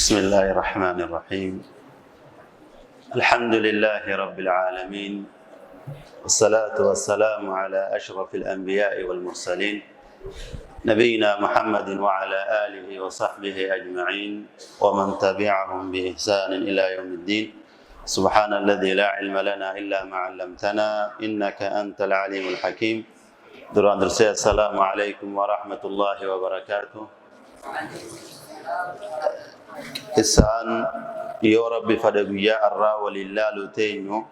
بسم الله الرحمن الرحيم. الحمد لله رب العالمين، والصلاة والسلام على أشرف الأنبياء والمرسلين، نبينا محمد وعلى آله وصحبه أجمعين ومن تبعهم بإحسان إلى يوم الدين. سبحان الذي لا علم لنا إلا ما علمتنا إنك أنت العليم الحكيم. Duraan dursee السلام عليكم ورحمة الله وبركاته. Isaan yoo Rabbi fedhe guyyaa arraa waliin laaluu teenyu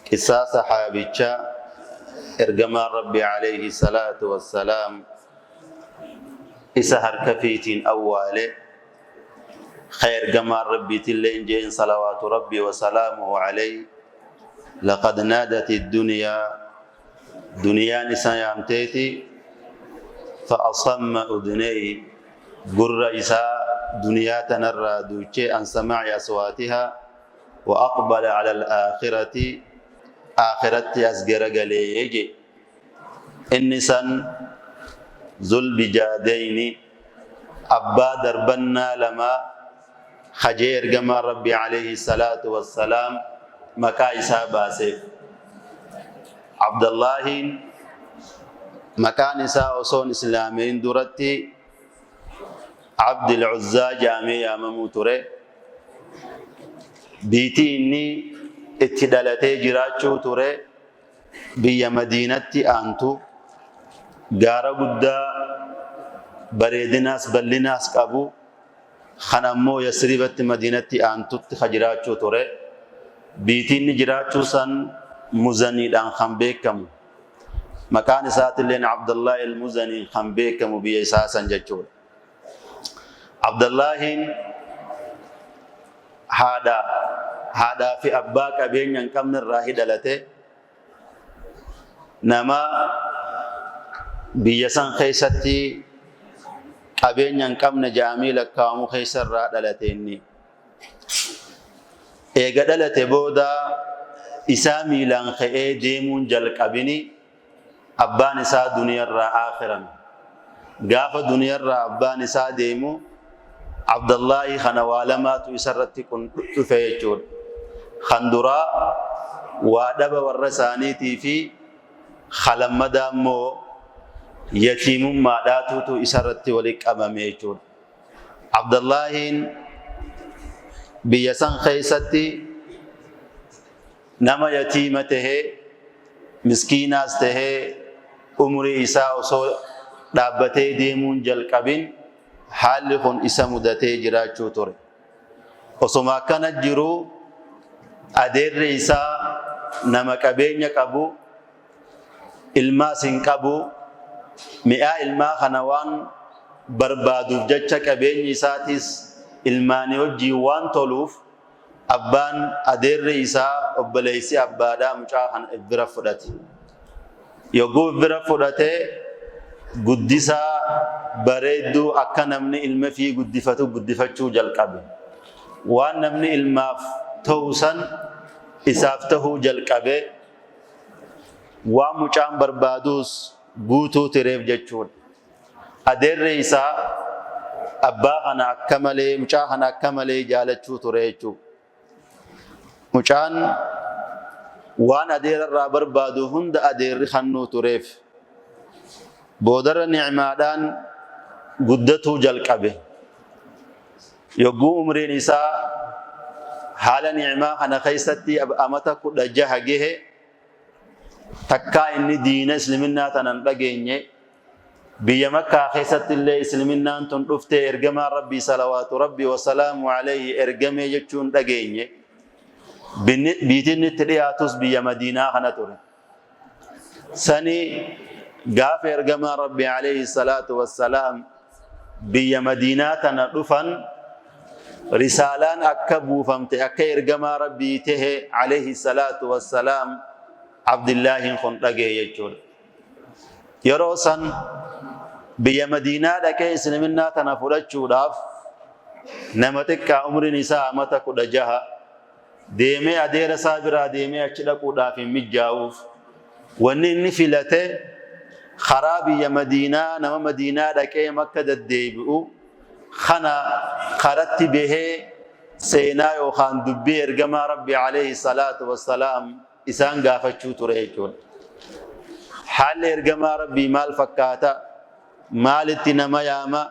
qissaa saxaabicha ergamaan Rabbi عليه الصلاة والسلام isa harka fiitiin awwaale, ka ergamaan Rabbiitillee jeen صلوات ربي وسلامه عليه: لقد نادت الدنيا, duniyaan isa yaamteeti, فأصم أذنيه, gurra isaa duniyaa tanarraa duuchee, عن سماع أصواتها وأقبل على الآخرة, aakiratti as garagalee je. Inni san ذو البجادين, abbaa darbannaa lamaa hajee ergamaa Rabbi عليه الصلاة والسلام maqaa isaa baaseef. Abdallaahiin maqaan isaa osoon islaameen duratti Abdul Uzzaa jaamee yaamamuu ture. Biitii inni itti dhalatee jiraachuu ture biyya Madiinatti aantu, gaara guddaa bareedinaas bal'inaas qabu kan ammoo Yasribatti Madiinatti aantutti ka jiraachuu ture. Biitii inni jiraachuu san Muzaniidhaan kan beekamu. Maqaan isaatilleen Abdallaahi al-Muzanii kan beekamu biyya isaa san jechuudha. Abdallaahiin haadhaa fi abbaa qabeenya hin qabne irraa dhalate. Nama biyya san keessatti qabeenya hin qabne jaamii lakkaa'amu keessa irraa dhalate inni. Eega dhalate booda isaa miilaan ka'ee deemuun jalqabini abbaan isaa duniyarraa aakhirame. Gaafa duniyarraa abbaan isaa deemu Abdallaahi kana waa lamaatu isarratti kun dhufe jechuudha. Kan duraa waa dhaba warra isaaniitii fi kalammadaa immoo yatiimummaadhaatutu isarratti walitti qabame jechuudha. Abdallaahiin biyya san keessatti nama yatiima tahee, miskiinaas tahee, umurii isaa osoo dhaabbatee deemuun jalqabin haalli kun isa mudatee jiraachuu ture. Osoma akkana jiru adeerri isaa nama qabeenya qabu, ilmaas hin qabu, mi'aa ilmaa kana waan barbaaduuf jecha qabeenyi isaatis ilmaanii wajjiin waan toluuf abbaan adeerri isaa obboleessi abbaadhaa mucaa kana bira fudhate. Yogguu bira fudhatee guddisaa bareedduu akka namni ilma fi guddifatu guddifachuu jalqabe. Waan namni ilmaaf ta'u san isaaf ta'uu jalqabe, waan mucaan barbaadus guutuu tireef jechuudha. Adeerri isaa abbaa kana akka malee, mucaa kana akka malee jaalachuu ture jechuudha. Mucaan waan adeerarraa barbaadu hunda adeerri kennuu tureef. Boodarra nicmaadhaan guddatuu jalqabe. Yogguu umriin isaa haala nicmaa kana keessatti amata 16 gahe, takkaa inni diina isliminnaa tanan dhageenye, biyya Makkaa keessatti illee isliminnaan tun dhuftee ergamaan Rabbii صلوات ربي وسلامه عليه ergamee jechuun dhageenye. Biitiin itti dhiyaatus biyya Madiinaa kana ture. Sani gaafa ergamaan Rabbii عليه الصلاة والسلام biyya Madiinaa tana dhufan, risaalaan akka buufamte, akka ergamaa Rabbii tahe عليه الصلاة والسلام Abdillaahiin kun dhagee jechuudha. Yeroo san biyya Madiinaa dhaqee isliminnaa tana fudhachuudhaaf nama xiqqaa umriin isaa amata 16 deemee adeera isaa biraa deemee achi dhaquudhaaf hin mijaa'uuf, wanni inni filate karaa biyya Madiinaa nama Madiinaa dhaqee Makka deddeebi'u kana karatti bahee seenaa yookaan dubbii ergamaa Rabbii alayhi salaatu wassalaam isaan gaafachuu ture jechuudha. Haalli ergamaa Rabbii maal fakkaata? Maalitti nama yaama?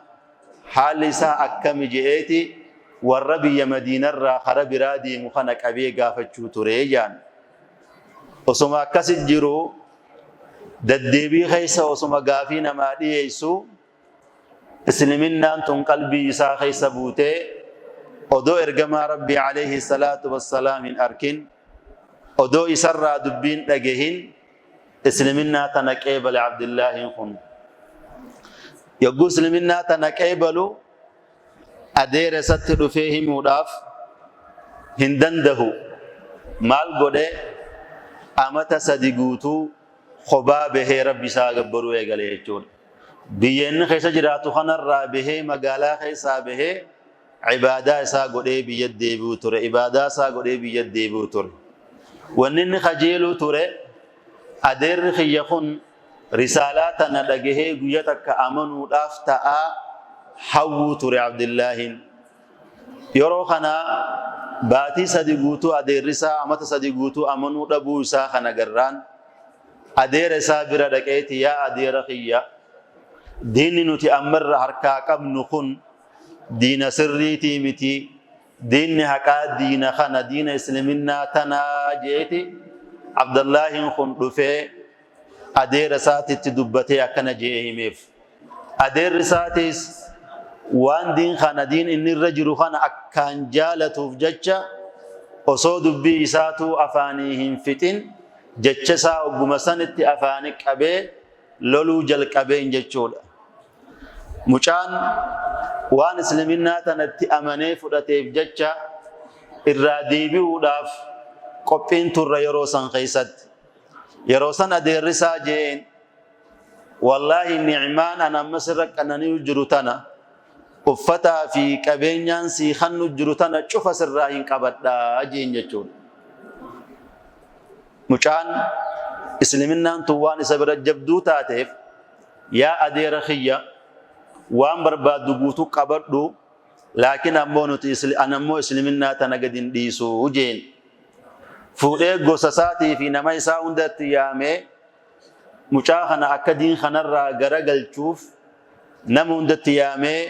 Haalli isaa akkami je'eeti warra biyya Madiinarraa kara biraa deemu kana qabee gaafachuu ture jaan. Osoma akkasi jiru daddeebii keessa osoma gaafii namaa dhiyeessu Isliminnaan tun qalbii isaa keessa buutee odoo ergamaa Rabbii alayhi salaatu wassalaam hin arkin, odoo isarraa dubbiin dhagahin isliminnaa tana qeebale Abdillaahiin kun. Yogguu isliminnaa tana qeebalu adeera isatti dhufee himuudhaaf hin dandahu. Maal godhe? Amata 3 guutuu kophaa bahee Rabbi isaa gabbaruu eegale jechuudha. Biyya inni keessa jiraatu kanarraa bahee magaalaa keessaa bahee ibaadaa isaa godhee biyya deebi'u ture. Ibaadaa isaa godhee biyya deebi'u ture. Wanni inni kajeeluu ture adeerri kiyya kun risaalaa tana dhagahee guyya takka amanuudhaaf ta'aa hawwuu ture Abdillaahiin. Yeroo kana baatii sadi guutuu adeerri isaa amata sadi guutuu amanuu dhabuu isaa kana garraan adeera isaa bira dhaqeeti yaa adeera kiyya diinni nuti ammarra harkaa qabnu kun diina sirriitii miti diinni haqaa diina kana diina isliminnaa tanaa jeeti Abdallaahiin kun dhufee adeera isaatitti dubbatee akkana je'ee himeef. Adeerri isaatiis waan diin kana diin inni irra jiru kana akkaan jaalatuuf jecha osoo dubbii isaatuu afaanii hin fixin jecha isaa ogguma sanitti afaani qabee loluu jalqabeen jechuudha. Mucaan waan isliminnaa tanatti amanee fudhateef jecha irraa deebi'uudhaaf qophiin turre yeroo san keessatti. Yeroo san adeerri isaa je'een, Wallaahi ni'maan an amma sirra qanani'u jiru tana, uffataa fi qabeenyaan sii kannu jiru tana cufa sirraa hin qabadha je'en jechuudha. Mucaan isliminnaan tun waan isa bira jabduu taateef, yaa adeera kiyya waan barbaaddu guutuu qabadhu, laakiin ammoo nuti an ammoo isliminnaa tana gad hin dhiisu je'en. Fuudhee gosa isaatii fi nama isaa hundatti yaamee mucaa kana akka diin kanarraa garagalchuuf nama hundatti yaamee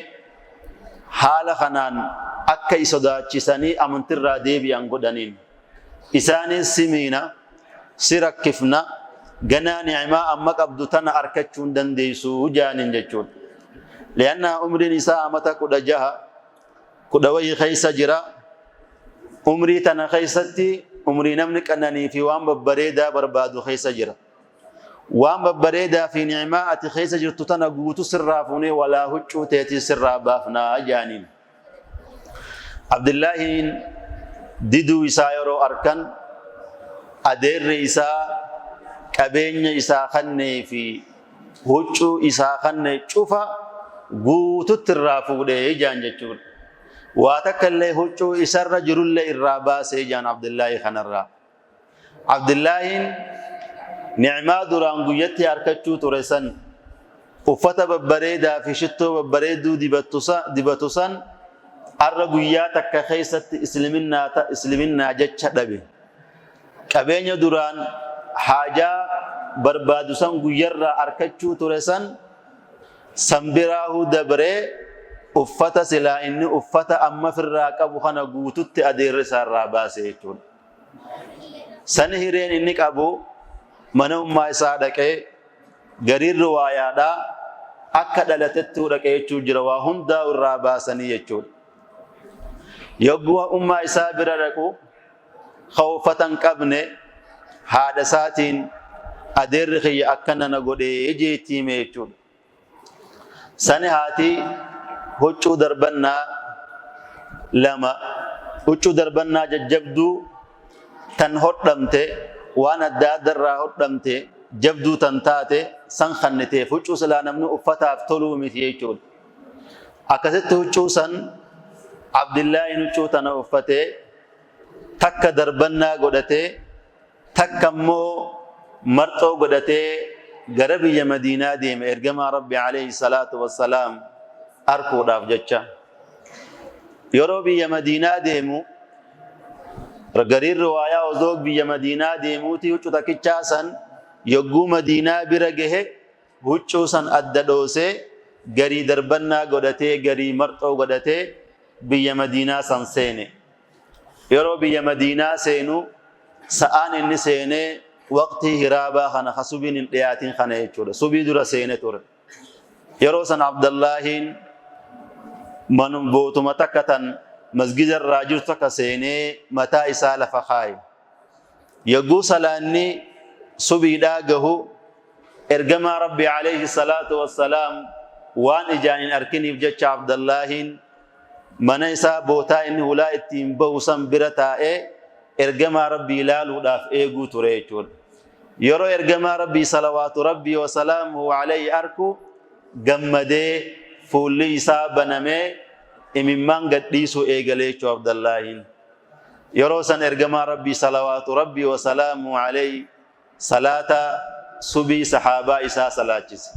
haala kanaan akka sodaachisanii amantirraa deebi'an godhaniin. Isaanis si miina, si rakkifna, ganaa ni'imaa amma qabdu tana arkachuu hin dandeessu jaaniin jechuudha. Li'annaa umriin isaa amata 16 kudha wayii keessa jira. Umrii tana keessatti umrii namni qananii fi waan babbareedaa barbaadu keessa jira. Waan babbareedaa fi ni'imaa ati keessa jirtu tana guutu sirraa fuunee walaa huccuu teetii sirraa baafnaa jaaniin. Abdillaahiin diduu isaa yeroo arkan adeerri isaa qabeenya isaa kannee fi huccuu isaa kanne cufa guututti irraa fuudhee jaan jechuudha. Waa takka illee huccuu isarra jirullee irraa baasee jaan Abdullaahi kanarraa. Abdullaahiin ni'maa duraan guyyatti harkachuu ture san uffata babbareedaa fi shittoo babbareedduu dibatu san arra guyyaa takka keessatti isliminnaa jecha dhabe. Qabeenya duraan haajaa barbaadu san guyyarraa arkachuu ture san san biraahuu dabree uffata silaa inni uffata amma firraa qabu kana guututti adeerri isaarraa baase jechuudha. Sani hireen inni qabu mana ummaa isaa dhaqee gariin riwaayaadhaa akka dhalatettuu dhaqee jechuu jira waa hundaa irraa baasanii jechuudha. Yogguu ummaa isaa bira dhaqu ka uffata hin qabne haadha isaatiin adeerri kiyya akkana na godhee jeetti hime jechuudha. Sani haati huccuu darbannaa lama huccuu darbannaa jajjabduu tan hodhamte waan adda adda irraa hodhamte jabduu tan taate san kanniteef huccuu silaa namni uffataaf toluu miti jechuudha. Akkasitti huccuu san Abdillaahiin huccuu tana uffatee takka darbannaa godhatee takka immoo marxoo godhatee gara biyya Madiinaa deeme ergamaa Rabbi alayhi salaatu wassalaam arkuudhaaf jecha. Yeroo biyya Madiinaa deemu gariin riwaayaa osoo biyya Madiinaa deemuuti huccuu takkichaa san yogguu Madiinaa bira gahe huccuu san adda dhoosee garii darbannaa godhatee garii marxoo godhatee biyya Madiinaa san seene. Yeroo biyya Madiinaa seenu sa'aan inni seenee waqtii hiraabaa kana ka subiin hin dhiyaatin kana jechuudha. Subii dura seene ture. Yeroo san Abdallaahiin manum bootuma takka tan masgida irraa jirtu takka seenee mataa isaa lafa kaaye. Yogguu salaanni subiidhaa gahu ergamaa Rabbi alayhi salaatu wassalaam waan ijaan hin arkiniif jecha Abdallaahiin mana isaa bootaa inni hulaa ittiin bahu san bira taa'ee ergamaa Rabbii ilaaluudhaaf eeguu ture jechuudha. Yeroo ergamaa Rabbii salawaatu Rabbii wasalaamuhu alayhi arku gammadee fuulli isaa banamee imimmaan gadhiisuu eegalee jechuudha Abdallaahiin. Yeroo san ergamaa Rabbii salawaatu Rabbii wasalaamuhu alayhi salaata subii sahaabaa isaa salaachise.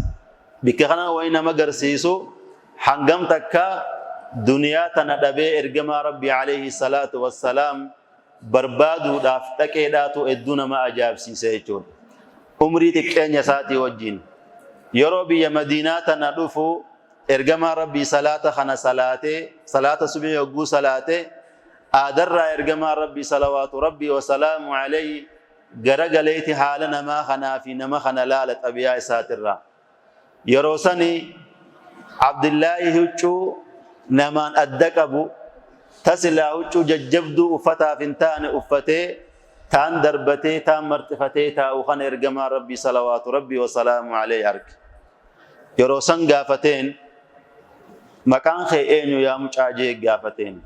Bikka kana wani nama garsiisu hangam takka duniyaa tana dhabee ergamaa Rabbii alayhi salaatu wassalaam barbaaduudhaaf dhaqeedhaatu hedduu nama ajaa'ibsiise jechuudha. Umrii xiqqeenya isaatii wajjin. Yeroo biyya Madiinaa tana dhufu ergamaa Rabbii salaata kana salaatee salaata subii yogguu salaate aadarraa ergamaa Rabbii salawaatu Rabbii wasalaamu alayhi garagaleeti haala namaa kanaa fi nama kana laala xabiyaa isaatirraa. Yeroo sani Abdillaahi huccuu namaan adda qabu ta silaa huccuu jajjabduu uffataaf hin taane uffatee taan darbatee taan marxifatee taa'u kana ergamaa Rabbii salawaatu Rabbii wasalaamu alayhi arge. Yeroo san gaafateen maqaan kee eenyu yaa mucaa jee gaafateen.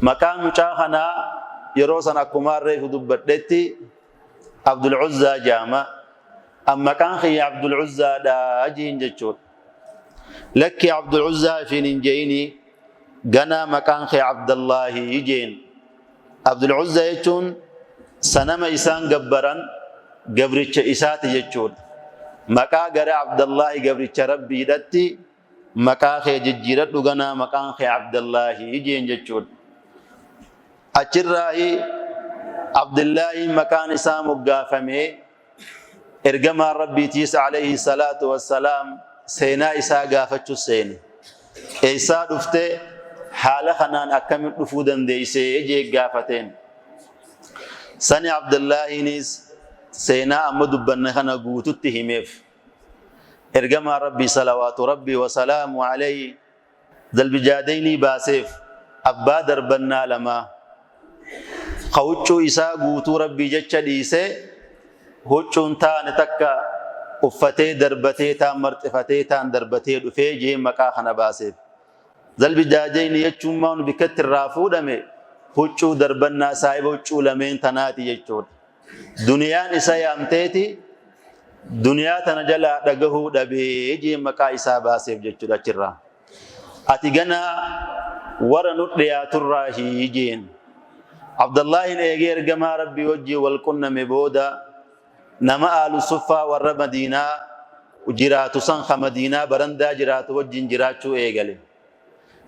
Maqaan mucaa kanaa yeroo san akkumaa reefu dubbadhetti Abdul Uzzaa jaama. An maqaan kiyya Abdul Uzzaadha jiin jechuudha. Lakki Abdul Uzzaa ifiin hin je'ini ganaa maqaan kee Abdallaahi jeen. Abdul Uzzaa jechuun sanama isaan gabbaran gabricha isaati jechuudha. Maqaa gara Abdallaahi gabricha Rabbiidhatti maqaa kee jijjiiradhu ganaa maqaan kee Abdallaahi jeen jechuudha. Achirraahi Abdillaahi maqaan isaa moggaafamee ergamaan Rabbiitiis alayhi salaatu wassalaam seenaa isaa gaafachuu seene. Eessaa dhufte haala kanaan akkamin dhufuu dandeessee jee gaafateen. Sani Abdillaahiinis seenaa amma dubbanne kana guututti himeef. Ergamaan Rabbii salawaatu Rabbii wasalaamu alayhi Zalbijaadaynii baaseef abbaa darbannaa lamaa ka huccuu isaa guutuu Rabbii jecha dhiisee huccuun taane takka uffatee darbatee taan marxifatee taan darbatee dhufee jee maqaa kana baaseef. Zalbijaadaynii jechuun maan bikkatti irraa fuudhame huccuu darbannaa saahiba huccuu lameen tanaati jechuudha. Duniyaan isa yaamteeti duniyaa tana jalaa dhagahuu dhabee jee maqaa isaa baaseef jechuudha achirraa. Ati ganaa warra nu dhiyaaturraa jeen. Abdallaahin eegee ergamaa Rabbii wajjin wal qunname booda nama aalu suffaa warra Madiinaa jiraatu san ka Madiinaa barandaa jiraatu wajjin jiraachuu eegale.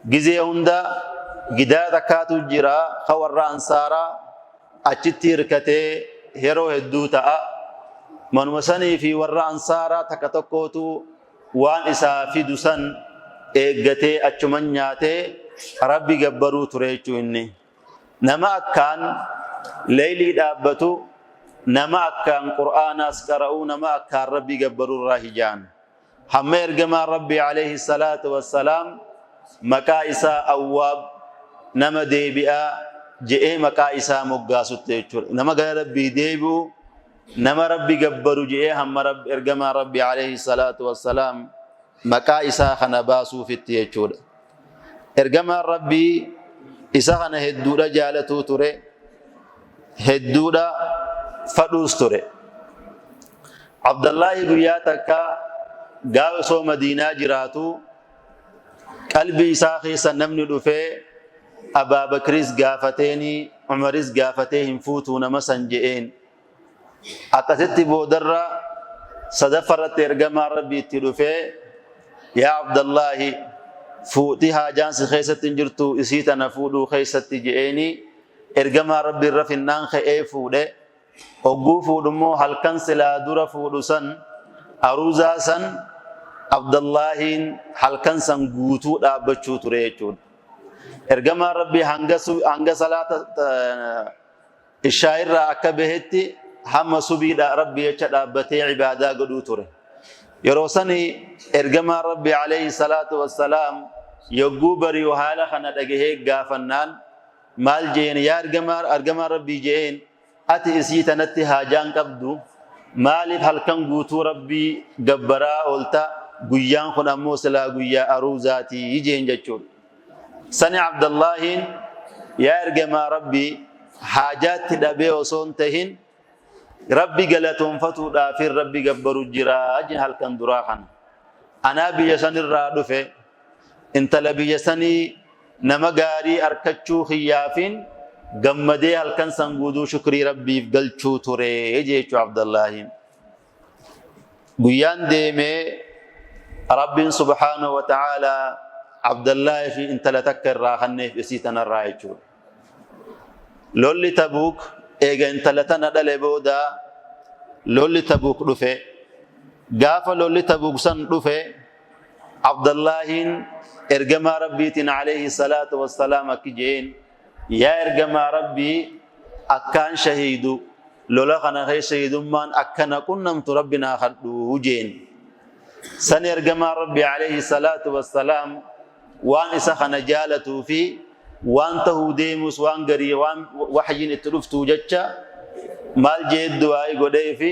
Gizee hunda gidaara takkaatu jira ka warra ansaaraa achitti hirkatee yeroo hedduu ta'a. Manuma sanii fi warra ansaaraa takka tokkootu waan isaa fidu san eeggatee achuman nyaatee Rabbi gabbaruu ture jechuu inni. Nama akkaan leeylii dhaabbatu, nama akkaan Qur'aanaas qara'u, nama akkaan Rabbi gabbaruu irraa hijaan. Hamma ergamaan Rabbii alayhi salaatu wassalaam maqaa isaa Awwaab nama deebi'aa je'ee maqaa isaa moggaasutti jechuudha. Nama gara Rabbii deebi'u, nama Rabbi gabbaru je'ee hamma Rabbi ergamaan Rabbii alayhi salaatu wassalaam maqaa isaa kana baasuufitti jechuudha. Ergamaan Rabbii isa kana hedduudha jaalatuu ture, hedduudha fadhuus ture. Abdallaahi guyyaa takka gaafa osoo Madiinaa jiraatu qalbii isaa keessa namni dhufee Abaa Bakris gaafateeni Umaris gaafatee hin fuutuu nama san je'een. Akkasitti boodarra sadaffa irratti ergamaan Rabbii itti dhufee yaa Abdallaahi Fuuti haajaan si keessatti hin jirtu isii tana fuudhuu keessatti je'eeni. Ergamaa Rabbi irra finnaan ka'ee fuudhe. Hogguu fuudhu immoo halkan silaa dura fuudhu san aruuzaa san Abdallaahiin halkan san guutuu dhaabbachuu ture jechuudha. Ergamaan Rabbii hanga salaata ishaa irraa akka bahetti hamma subiidha Rabbi jecha dhaabbatee ibaadaa godhuu ture. Yeroo sani ergamaan Rabbi alayhi salaatu wassalaam yogguu bari'u haala kana dhagahee gaafannaan maal jeen? Yaa ergamaa Rabbii jeen, ati isii tanatti haajaan qabdu, maaliif halkan guutuu Rabbii gabbaraa oolta? Guyyaan kun ammoo silaa guyyaa aruuzaatii jeen jechuudha. Sani Abdallaahiin, yaa ergamaa Rabbii, haajaatti dhabee osoo hin tahin Rabbi galatoonfatuudhaafin Rabbi gabbaru jiraa jeen. Halkan duraa kana anaa biyya sanirraa dhufe, intala biyya sanii nama gaarii arkachuu kiyyaafin gammadee halkan san guutuu shukrii Rabbiif galchuu ture jechuu Abdallaahiin. Guyyaan deemee Rabbiin subhaanahu wa ta'aalaa Abdallaahi fi intala takka irraa kanneef isii tanarraa jechuudha. Lolli Tabuuk eega intala tana dhale booda lolli Tabuuk dhufe. Gaafa lolli Tabuuk san dhufe, Abdallaahiin ergamaa Rabbiitiin alayhi salaatu wassalaam akki jeen: yaa ergamaa Rabbii, akkaan shahiidu lola kana keessa shahiidummaan akka na qunnamtu Rabbi naa kadhu jeen. Sani ergamaa Rabbi alayhi salaatu wassalaam waan isa kana jaalatuu fi waan tahuu deemus, waan garii, waan waxyiin itti dhuftuu jecha maal jee du'aa'i godhee fi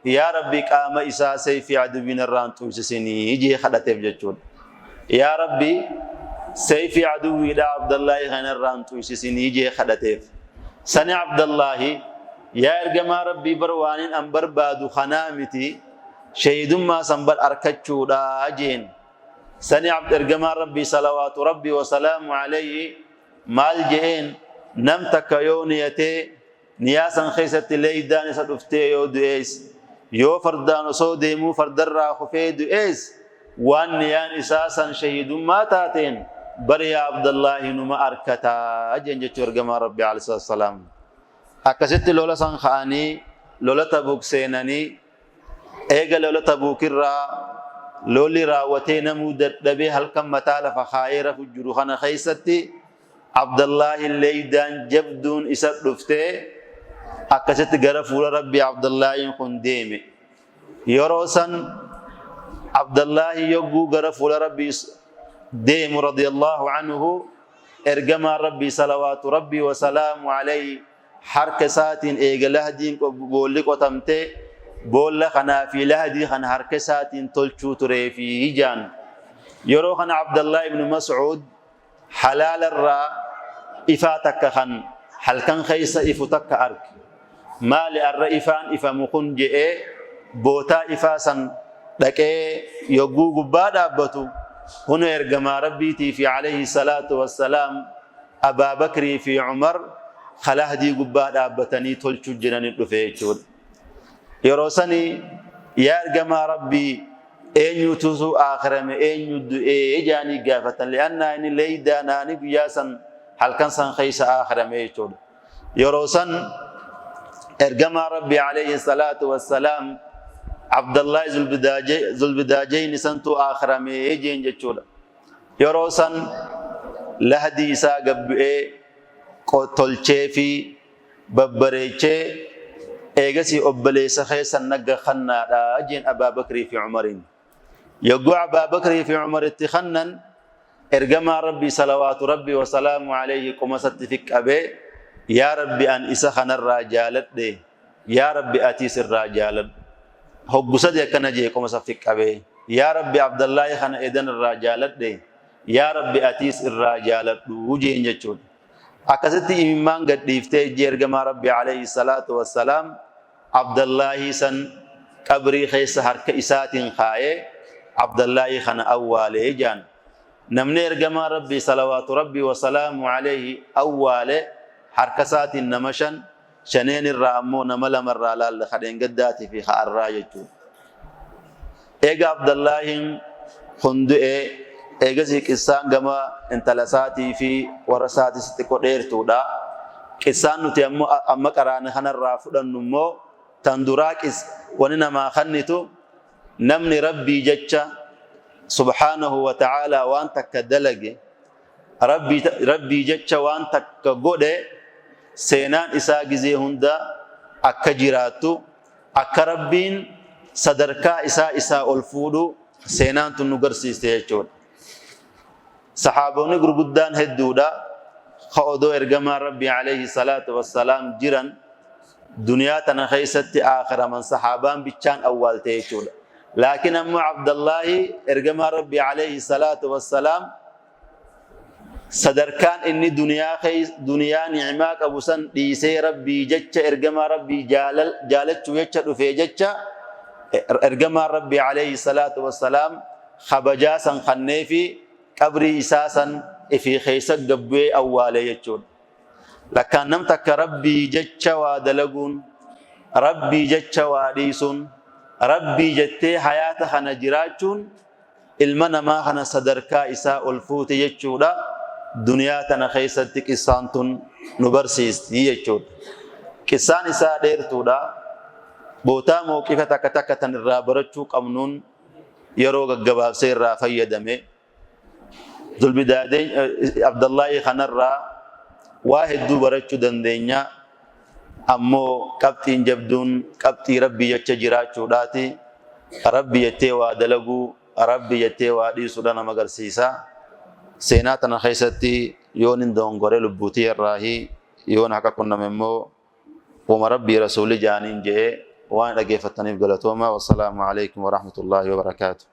yaa Rabbi, qaama isaa seeyfii aduwwiin irraa hin xuuysisinii jee kadhateef jechuudha. Yaa Rabbi, seeyfii aduwwiidha Abdallaahi kana irraa hin xuuysisinii jee kadhateef. Sani Abdallaahi, yaa ergamaa Rabbii, bar waanin an barbaadu kanaa miti, shahiidummaa san bar arkachuudha jeen. Sani ergamaan Rabbii salawaatu Rabbii wasalaamu alayhi maal je'een? Nam takka yoo niyatee niyaa san keessatti leeydaan isa dhuftee yoo du'ees, yoo fardaan osoo deemuu fardarraa kufee du'ees, waan niyaan isaa san shahiidummaa taateen bar yaa Abdallaahi numa arkataa jeen jechuu ergamaa Rabbii alayhi salaam. Akkasitti lola san ka'anii lola Tabuuk seenanii, eega lola Tabuukirraa lolli raawwatee namuu dadhabee halkan mataa lafa kaayee rafu jiru kana keessatti Abdallaahi leeydaan jabduun isa dhuftee akkasitti gara fuula Rabbii Abdallaahiin kun deeme. Yeroo san Abdallaahi yogguu gara fuula Rabbii deemu radiyallahu anhu, ergamaan Rabbii salawaatu Rabbii wasalaamu alayhi harka isaatiin eega lahdiin boolli qotamtee boolla kanaa fi lahdii kana harka isaatiin tolchuu turee fi jaan. Yeroo kana Abdallah ibn Mas'uud halaala irraa ifaa takka kan halkan keessa ifu takka arge. Maali arra ifaan ifamu kun je'ee bootaa ifaa san dhaqee yogguu gubbaa dhaabbatu, huna ergamaa Rabbiitii fi alayhi salaatu wassalaam Abaa Bakrii fi Umar kalahdii gubbaa dhaabbatanii tolchuu jiranii dhufe jechuudha. Yeroo sani, yaa ergamaa Rabbii, eenyutu aakhirame, eenyu du'ee jaanii gaafatan, li'annaa inni leeydaa naani guyyaa san halkan san keessa aakhirame jechuudha. Yeroo san ergamaa Rabbii alayhi salaatu wassalaam Abdallahi Zulbidaajayni santu aakhirame jeen jechuudha. Yeroo san lahdii isaa gabbu'ee tolchee fi babbareechee, eegasii obboleessa keessan nagga kannaadha jeen Abaa Bakrii fi Umariin. Yogguu Abaa Bakrii fi Umar itti kannan, ergamaa Rabbii salawaatu Rabbii wasalaamu alayhi qumasatti fiqqabee, yaa Rabbi, an isa kanarraa jaaladhe, yaa Rabbi, atiis irraa jaaladhu. Hoggu sadi akkana jee qomasa fiqqabee, yaa Rabbi, Abdallaahi kana edan irraa jaaladhe, yaa Rabbi, atiis irraa jaaladhu jeen jechuudha. Akkasitti imimmaan gadhiiftee ijji ergamaa Rabbi alayhi salaatu wassalaam Abdallaahii san qabrii keessa harka isaatiin kaayee Abdallaahii kana awwaalee jaan. Namni ergamaa Rabbii salawaatu Rabbii wasalaamu alayhi awwaale harka isaatiin nama shan, shaneen irraa ammoo nama lama irraa laalle, kadheen gaddaatii fi ka'arraa jechuudha. Eega Abdallaahiin kun du'ee Eegasii qissaan gama intala isaatii fi warra isaatis xiqqoo dheertuudha. Qissaan nuti ammoo amma qaraane kanarraa fudhannu immoo tan duraa wani namaa kannitu, namni Rabbii jecha subhaanahu wa ta'aalaa waan takka dalage, Rabbii jecha waan takka godhe, seenaan isaa gizee hunda akka jiraattu, akka Rabbiin sadarkaa isaa isaa ol fuudhu seenaan tun nu garsiiste jechuudha. Sahaabonni gurguddaan hedduudha. Ka odoo ergamaan Rabbii alayhi salaatu wassalaam jiran duniyaa tana keessatti aakhiraman sahaabaan bichaan awwaalte jechuudha. Laakiin ammoo Abdallaahi ergamaan Rabbii alayhi salaatu wassalaam sadarkaan inni duniyaa ni'imaa qabu san dhiisee Rabbii jecha, ergamaa Rabbii jaalachuu jecha dhufee jecha, ergamaan Rabbii alayhi salaatu wassalaam kabajaa san kanneefi qabrii isaa san ifii keessa gabbu'ee awwaale jechuudha. Lakkaan nam takka Rabbii jecha waa dalaguun, Rabbii jecha waa dhiisuun, Rabbii jettee hayaata kana jiraachuun ilma namaa kana sadarkaa isaa ol fuute jechuudha. Duniyaa tana keessatti qissaan tun nu barsiisti jechuudha. Qissaan isaa dheertuudha. Bootaa mawqifa takka takka tan irraa barachuu qabnuun yeroo gaggabaabsee irraa fayyadame. Zulbidaadeen Abdallaahii kanarraa waa hedduu barachuu dandeenya. Ammoo qabxiin jabduun qabxii Rabbii jecha jiraachuudhaati. Rabbi jettee waa dalaguu, Rabbi jettee waa dhiisuudha nama agarsiisa. Seenaa tana keessatti yoon hin dogongore lubbuutii irraahi, yoon haqa qunname immoo wama Rabbii Rasuulli jaaniin je'e. Waan dhaggeeffattaniif galatooma. Wassalaamu alaikum warahmatullaahi wabarakaatu.